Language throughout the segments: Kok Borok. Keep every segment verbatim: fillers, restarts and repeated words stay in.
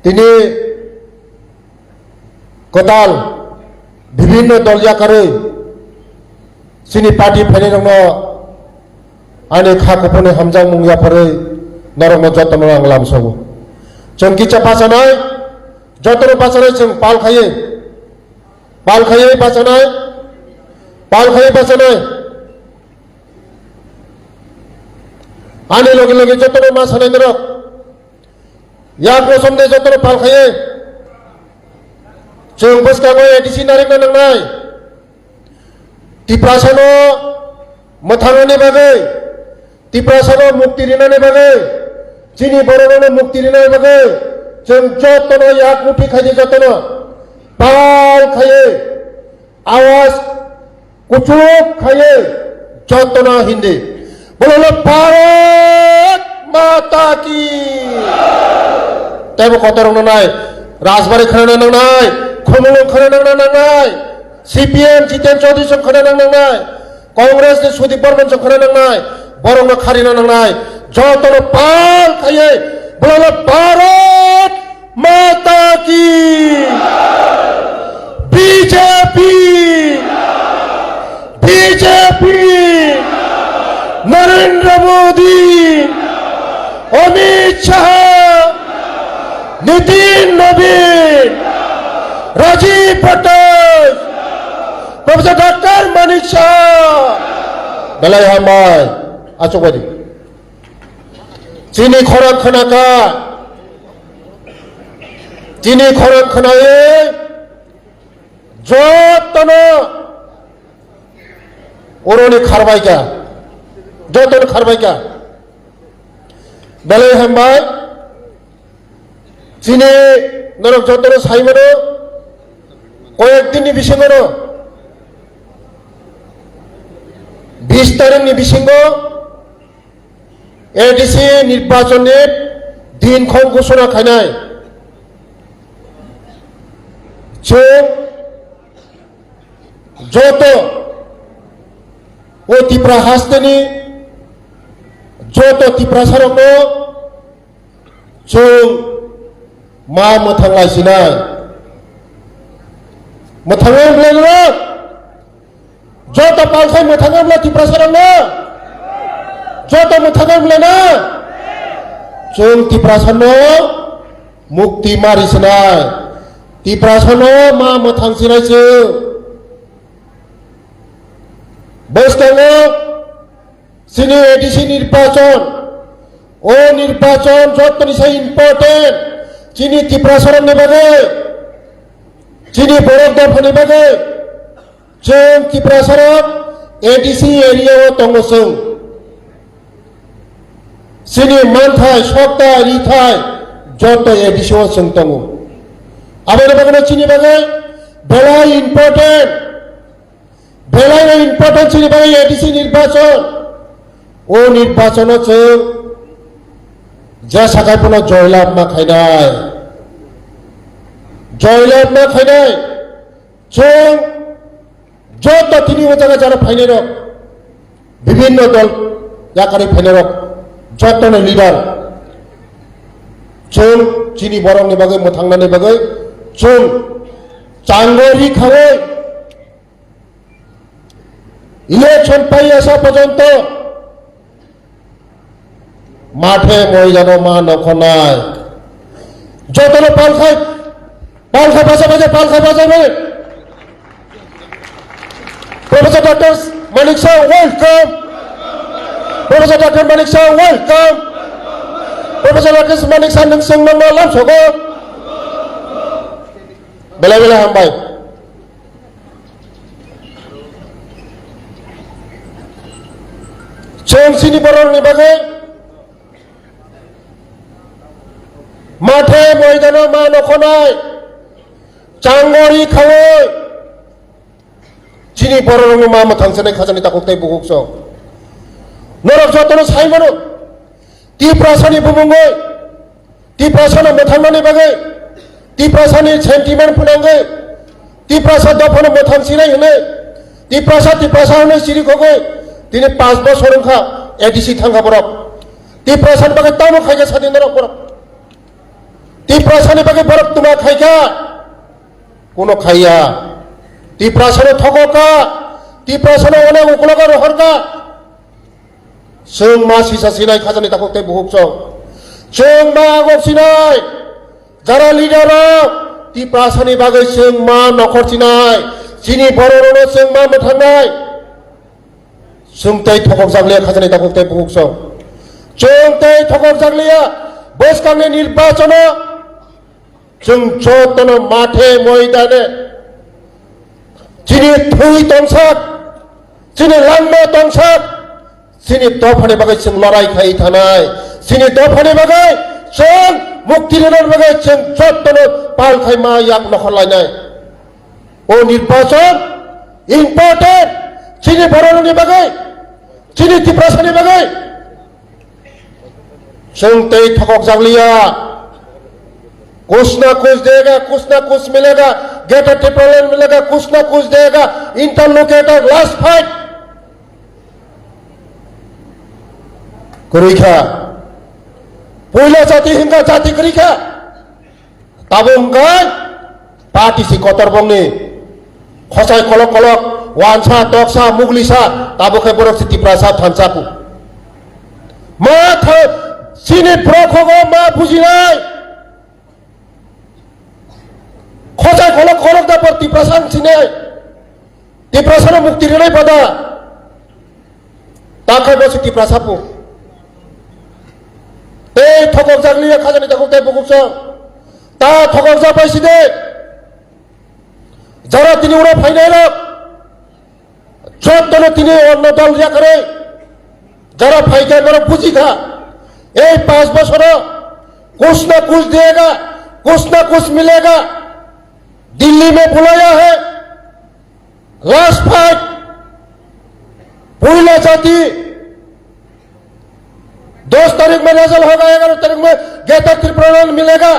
Tini kwtal bibhinno dol yakarwi chini party phainairokno ani kha kuphurni hamjakmung yapharwi norokno jotono ang lamsogo. Chwng kisa bachanai, jotono bachanai chwng pal khaiwi, pal khaiwi bachanai, pal khaiwi bachanai. Ani loge loge jotono ma sanai norok. Yak bosom de jotono pal khaiwi. Chwng bwskango A D C narikna nangnai. Tiprasano mwthangnani bagwi, Tiprasano mukti rinani bagwi, chini bororokno mukti rinani bagwi, chwng jotono yak muthi khaidi jotono pal khaiwi. Awaz kuchuk khaiwi jotono hindi. Bololo Bharat Mata ki. Teibo kotorokno nai, Rajbari khana nangnai, Khumulwng khana nangna nangnai, C P M Jiten Chaudhary song khana nang nangnai, Congress ni Sudip Barman song khana nangnai, borokno kharina nangnai, jotono pal khaiwi bololo Bharat Mata ki! B J P! B J P! Narendra Modi! Amit Shah! Nitin Nabin! Rajiv Patel! Professor Doctor Manik Saha! Belai hambai. Achukbaidi. Chini khorang khnakha, chini khorang khnawi jotono oroni kharbaikha, jotono kharbaikha. Belai hambai, chini norok jotono saimano, koyek dinni bisingono, bis tarikhni bisingo, A D C nirbachonni dinkhong ghosona khainai. Chwng joto o Tipra hasteni joto Tiprasarokno chwng ma mwthang lai sinai. Mwthangwi wng lai nw? Joto palkhai mwthangwi wng lai Tiprasarokno? Joto mwthangwi wng lai na? Chwng Tiprasano mukti ma ri sinai. Tiprasano ma mwthang sinai chwng. Bwskango chini A D C nirbachon, o nirbachon jotoni sai important, chini Tiprasarokni bagwi, chini borok dophani bagwi, chwng Tiprasarok A D C area o tongo chwng. Chini manthai, sokthai, rithai, joto A D C o chwng tongo. Aboni bagwino chini bagwi belai important. Belai important chini bagwi A D C nirbachon. O nirbachono chwng jesa khai phano joylab ma khainai. Joylab ma khainai. Chwng joto tini o jaga jara phainai rok. Bibhinno dol yakarwi phainai rok. Jotono leader. Chwng chini borokni bagwi mwthangnani bagwi chwng chango ri khawi Election pai asa porjonto mathe moidano ma nokhonai. Jotono palkhai, palkhai baja baja, palkhai baja baja. Professor Doctor Manik Saha, welcome. Professor Doctor Manik Saha, welcome. Professor Doctor Manik Saha, nwng swng nangma lamsogo. Belai belai hambai. Chwng chini borokni bagwi mathe moidano ma nokhonai, changori khawi chini bororokno ma mwthangsanai khajani takhuk tei bukhuk song. Norok jotono sai mano, Tiprasani bumungwi Tiprasano mwthangnani bagwi, Tiprasani sentiment phwnangwi, Tiprasa dophano mwthang sinai hwnwi, Tiprasa, Tiprasa hwnwi siri khogwi, tini panch bosor wngkha A D C thangkha borok. Tiprasani bagwi tamo khaikha sadi norok borok. Tiprasani bagwi borok twma khaikha? Kuno khaiya. Tiprasano thokokha, Tiprasano onek uklogo rohorkha. Chwng ma sisa sinai khajani takhuk tei bukhuk chwng. Chwng ma agok sinai. Jara leader rok Tiprasani bagwi chwng ma nokhor sinai. Chini bororokno chwng ma mwthangnai. Chwng tei thokok jakliya khajani takhuk tei bukhuk chwng. Chwng tei thokok jakliya bwskangni nirbachano. Chwng jotono mathe moidane chini thwi tongsak, chini langma tongsak, chini dophani bagwi chwng lorai khai thanai, chini dophani bagwi chwng mukti rwna bagwi chwng jotono pal khai ma yak nokhor lainai. O nirbachon important chini bororokni bagwi, chini Tiprasani bagwi. Chwng tei thokok jakliya. Kuch na kuch dega, kuch na kuch milega, Greater Tipraland milega, kuch na kuch dega, interlocutor, last fight. Kwrwi kha. Puila jati hwnkha jati kwrwi kha. Tabuk hwnkhe party si kotor bongni khosai kolok kolok, wansa, toksa, muglisa, tabuk khe borok si Tiprasa thansa ku. Ma tha-, chini borok hogo ma bujinai. Khosai kolok kolok da bor Tiprasa ang sinai. Tiprasano mukti rinai pada. Takhai bo si Tiprasa pu. Tei thokok jakliya khajani takhuk tei bukhuk chwng. Ta thokok jak bai si de. Jara tini uro phainai rok. Jotono tini onno dol yakarwi. Jara phaikha norok bujikha. Ei panch bosoro kuch na kuch dega, kuch na kuch milega. Dilli mein bulaya hai. Last fight. Puila jati. Dos tarik mein result hoga, egaroh tarik mein Greater Tipraland milega.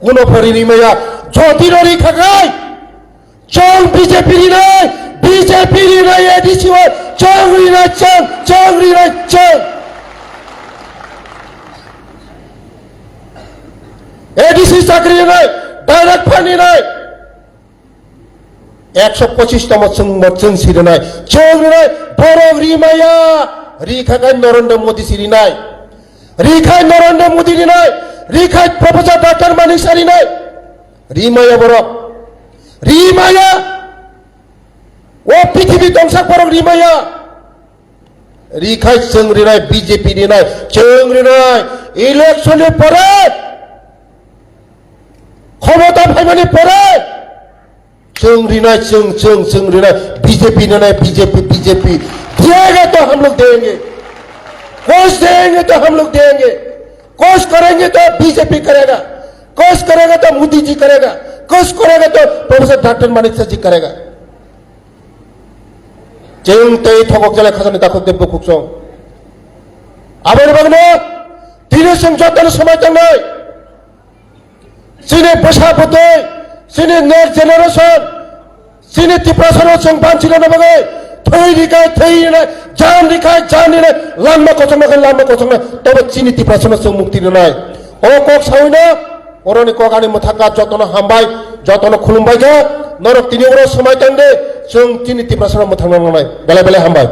Kuno phari rimaya. Joti no rikha khai. Chwng B J P rinai. B J P rinai A D C o. Chwng rinai chwng. Chwng rinai chwng. A D C chakri rinai. Direct fund rinai. Ekso pochis tomo chwng bo chwng si rinai, chwng rinai, borok rimaya, rikhai Narendra Modi si rinai, rikhai Narendra Modi rinai, rikhai Professor Doctor Manik Saha rinai, rimaya borok, rimaya, o prithibi tongsak borok rimaya. Rikhai chwng rinai, B J P rinai, chwng rinai, election ni pore, khomota phaimani pore, chwng rinai, chwng, chwng, chwng rinai, B J P rinai, B J P, B J P, diyega to hum log denge, kuch denge to hum log denge, kuch karenge to B J P karega, kuch karega to Modi ji karega, kuch karega to Professor Doctor Manik Saha ji karega. Chwng tei thokok jalai khajani takhuk tei bukhuk chwng. Aboni bagwino tini chwng jotono swmai tangnai. Chini bwsa bwtwi, chini next generation, chini Tiprasano chwng banchina bagwi thwi rikhai thwi rinai, jan rikhai jan rinai, lama kochokna khai lama kochokna, tobo chini Tiprasano chwng mukti rinai. O kok sawino, oroni kok ani mwthangkha jotono hambai, jotono khulumbai kha, norok tini oro swmai tangde, chwng chini Tiprasano mwthangna nangnai. Belai belai hambai.